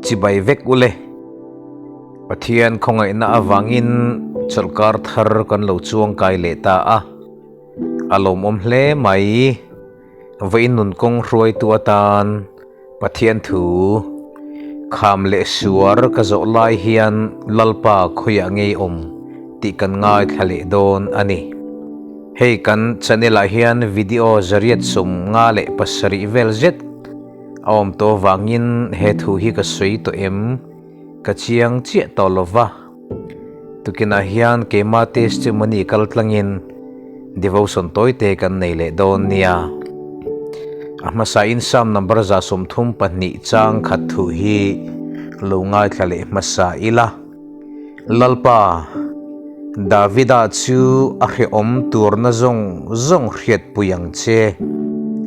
Chibai vek ule. Pathian khawngaihna avangin chawlhkar thar kan lo chuang kai leh ta a, a lawmawm hle mai. Vawiin nun kawng hruaitu atan Pathian thu kham leh suar ka zawh lai hian Lalpa khawiah ngei awm tih kan ngaithla leh dawn a ni. Hei kan channel ah hian video zariat 57 vel zet a awm tawh vangin he thu hi ka sawi tawh em ka chiang chiah tawh lo va. Tukinah hian keima testimony kal tlangin devotion tawite kan nei leh dawn nia. A hmasain Psalm number 132 chang khat thu hi lo ngaithla leh hmasa ila. Lalpa, Davida chu a hrehawm turna zawng zawng hriatpui ang che.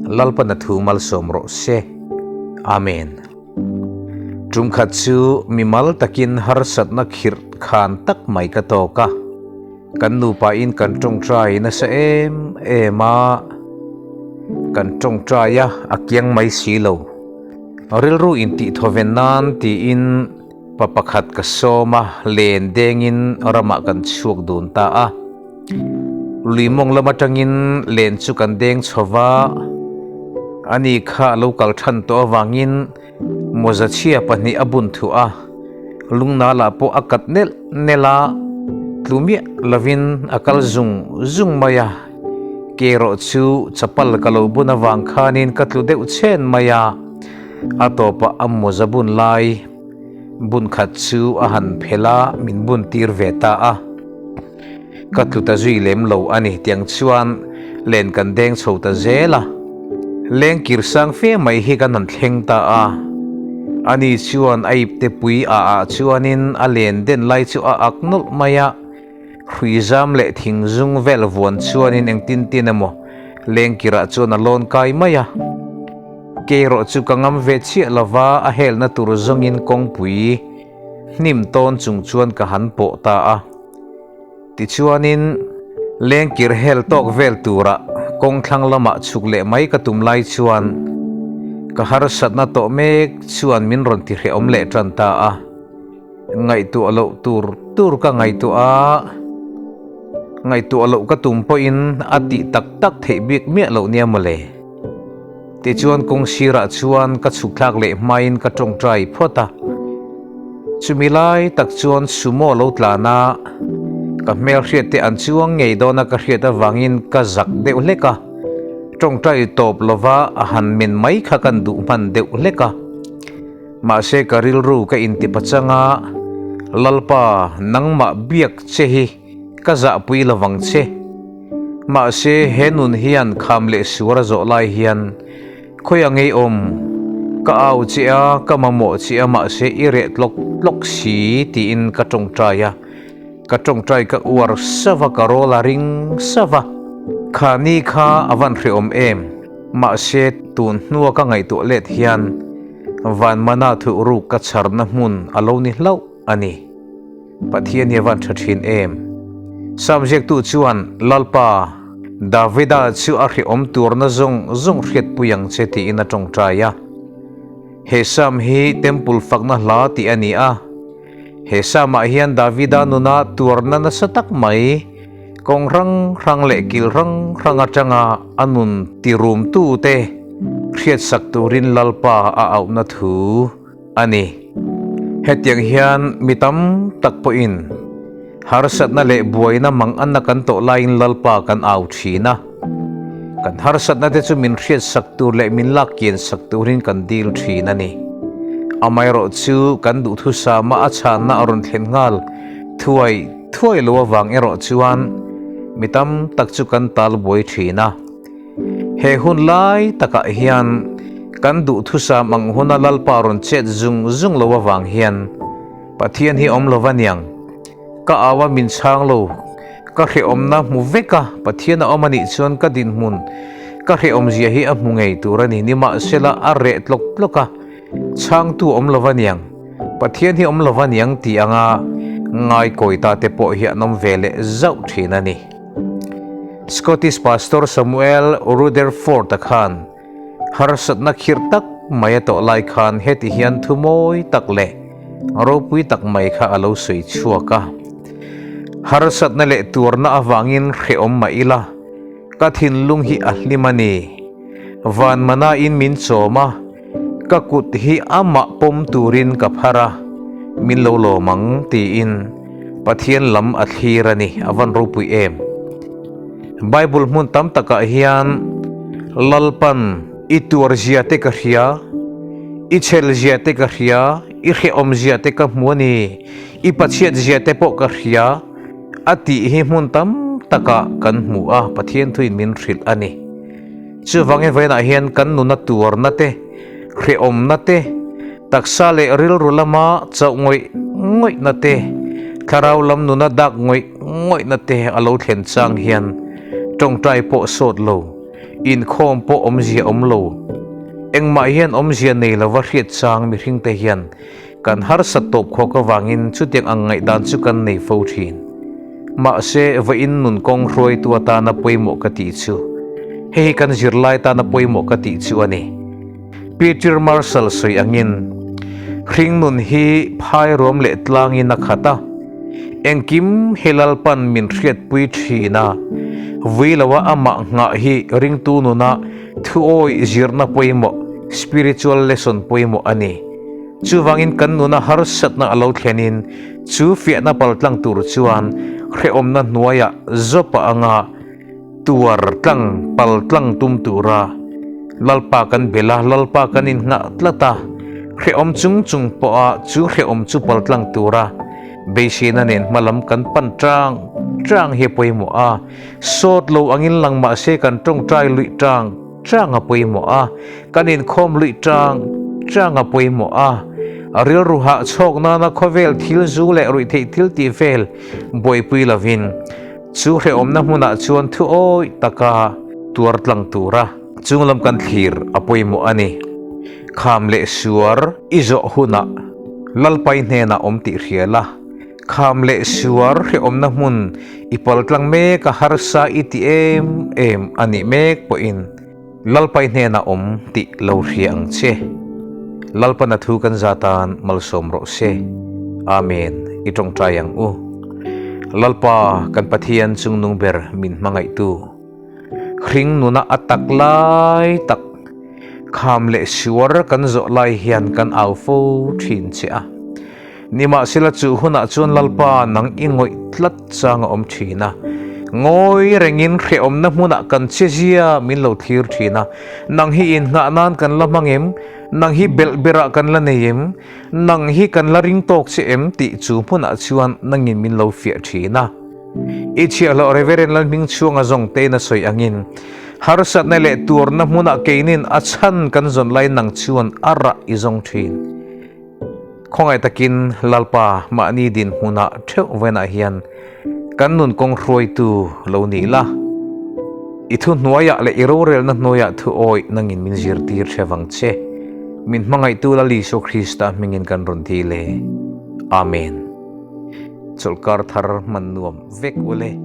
Lalpana thu malsawm rawh se. Amen. Tumkhat chu mimal takin harsatna khirh khan tak mai ka tawk a, kan nupain kan tawngtai nasa em em a, kan tawngtai a, a kiang mai si lo. Rilru intihthaw-ven nan tiin pa pakhat ka sawm a, len dengin ramah kan chhuak dun ta a. Lui mawng lam atangin len chu kan deng chho va, ani kha a lo kal than tawh avangin mawza chhia pahnih a bun thuh a, lungnal ah pawh a kat nelh nelh a, tlu miah lovin a kal zung zung mai a, ke erawh chu chapal ka lo bun avang khanin ka tlu deuh chhen mai a, a tawpah a mawza bun lai bun khat chu a han phelh a, min bun tir ve ta a. Ka tlu ta zui lem lo a ni tiang chuan len kan deng chho ta zel a. Leng kir sang fe mai hi kan han thleng ta a. Ani chuan a ipte pui ah ah chuanin a len den lai chu a ak nawlh mai a. Hrui zam leh thing zung vel vuan chuanin engtin tin emaw leng kirah chuan a lawn kai mai a. Keirawh chu ka ngam ve chiah lova a helna tur zawngin kawngpui hnim tawn chung chuan ka han pawh ta a. Tichuanin, lengkir hel tawk vel tura kawng thlang lamah chhuk leh mai ka tum lai chuan ka harsatna tawh mek chuan min rawn ti hrehawm leh tan ta a. Ngaihtuah loh tur tur ka ngaihtuah a, ngaihtuah loh ka tum pawhin a tih tak tak theih bik miah loh nia mawle. Tichuan kawng sirah chuan ka chhuk thlak leh hmain ka tawngtai phawt a. Chumi lai tak chuan sumo lo tlan a, ka hmelhriat te an chuang ngei dawn a ka hriat avangin ka zak deuh hlek a, tawngtai tawp lova a han men mai kha kan duh hman deuh hlek a. Mahse ka rilru ka intipa chang a, Lalpa nangmah biak che hi ka zahpui lovang che. Mahse he nun hian kham leh suar a zawh lai hian Khawiah ngei awm? Ka au che a, ka mamawh che a, mahse i reh tlawk tlawk si tiin ka tawngtai a. Ka tawngtai ka uar sava, ka rawl a ring sava. Kha ni kha a van hrehawm em? Mahse tun hnua ka ngaihtuah let hian van mana thuh ruk ka chharna hmun a lo ni hlauh a ni. Pathian hi a van tha thin em? Psalm ziaktu chuan, Lalpa, Davida chu a hrehawm turna zawng zawng hriatpui ang che tiin a tawngtai a. He Psalm hi Temple fakna hla tih a ni a. He Psalm-ah hian Davida nuna tuarna nasa tak mai, kawng hrang hrang leh kil hrang hrang atanga a nun tirumtute hriatsak turin Lalpa a auhna thu a ni. Hetiang hian mi tam tak pawhin harsatna leh buaina mang anna kan tawh laiin Lalpa kan au thin a. Kan harsatna te chu min hriatsak tur leh min lak kiansak turin kan dil thin a ni. Amaherawh chu kan duhthusama a chhanna a rawn thlen nghal thuai thuai lo avang erawh chuan mi tam tak chu kan tal buai thin a. He hun lai takah hian kan duhthusam ang huna Lalpa rawn chet zung zung lo avang hian Pathian hi awm lo aniang. Ka au a min chhang lo, ka hrehawmna hmu vek a, Pathian a awm anih chuan ka dinhmun ka hrehawmzia hi a hmu ngei tur a ni. Nimahsela a reh tlawk tlawk a, chhangtu awm lo aniang, Pathian hi awm lo aniang tih anga ngaikawi ta te pawh hi an awm ve leh zauh thin a ni. Scottish Pastor Samuel Rutherford-a khan harsatna khirh tak mai a tawh lai khan heti hian thu mawi tak leh ropui tak mai kha a lo sawi chhuak a. Harsatna leh tuarna avangin hrehawm mah ila, ka thinlung hi a hlim a ni. Van manain min chawm a, ka kut hi amah pawm turin ka phar a, min lo lawm ang tiin Pathian lam a thlir a ni, a van ropui em. Bible hmun tam takah hian Lalpan i tuar zia te ka hria, i chhel zia te ka hria, i hrehawm zia te ka hmu a ni, i pachhiat zia te pawh ka hria a tih hi hmun tam takah kan hmu a, Pathian thuin min hrilh a ni. Chuvangin vawiinah hian kan nuna tuarna te, hrehawmna te, taksa leh rilru lama chauh ngawih ngawihna te, thlarau lam nuna dak ngawih ngawihna te a lo thlen chang hian tawngtai pawh sawt lo, inkhawm pawh awmzia awm lo, engmah hian awmzia nei lova hriat chang mihringte hian kan harsat tawp khawk avangin chutiang ang ngaihdan chu kan nei fo thin. Mahse, vawiin nun kawng hruaitu atana pawimawh ka tih chu hei hi kan zirlai tana pawimawh ka tih chu a ni. Peter Marshall sawi angin, Hring nun hi phai ruam leh tlangin a khat a, engkim hi Lalpan min hriatpui thin a, vui loa amah nghah hi ringtu nuna thuawi zirna pawimawh, spiritual lesson pawimawh a ni. Chuvangin kan nuna harsatna a lo thlenin chu fiahna paltlang tur chuan hrehawmna hnuaiah zawpa anga tuar tlang paltlang tum tura Lalpa kan bel a, Lalpa kan inngah tlat a, hrehawm chung chung pawha chu hrehawm chu paltlang tura beiseina nen hmalam kan pan tang tang hi a pawimawh a, sawt lo angin lang mahse kan tawngtai luih tang tang a pawimawh a, kan inkhawm luih tang tang a pawimawh a, rilru hahchhawk nana khawvel thil zu leh ruihtheih thil tih vel buaipui lovin Chu hrehawmna hmunah chuan thu awih taka tuar tlang tura chunglam kan thlir a pawimawh a ni. Kham leh suar i zawh hunah Lalpai hnenah awm tih hria la, kham leh suar hrehawmna hmun i pal tlang mek a harsa i ti em em a nih mek pawhin Lalpai hnenah awm tih lo hria ang che. Lalpana thu kan za tan malsawm rawh se. Amen. I tawngtai ang u. Lalpa kan Pathian chungnung ber min hmangaihtu. Hring nuna a tak lai tak kham leh suar kan zawh lai hian kan au fo thin che a. Nimahsela chu hunah chuan Lalpa nang i ngawih tlat chang a awm thin a, ngawi rengin hrehawmna hmunah kan che zia min lo thlir thin a, nang hi inngah nan kan la hmang em, nang hi belh berah kan la nei em, nang hi kan la ring tawk che em tih chu hmunah chuan nangin min lo fiah thin a. I chhiahhlawh Reverend Lalhmingchhuanga zawng tein a sawi angin, harsatna leh tuarna hmunah keinin a chhan kan zawn lai nang chuan a rah i zawng thin. Khawngaih takin Lalpa mahni dinhmunah theuh venah hian kan nun kawng hruaitu lo ni la, i thu hnuaiah leh i rorelna hnuaiah thu awih nangin min zirtir hre vang che. Min hmangaihtu Lal Isua Krista hmingin kan rawn dil e. Amen. Chawlhkar thar hman nuam vek ule.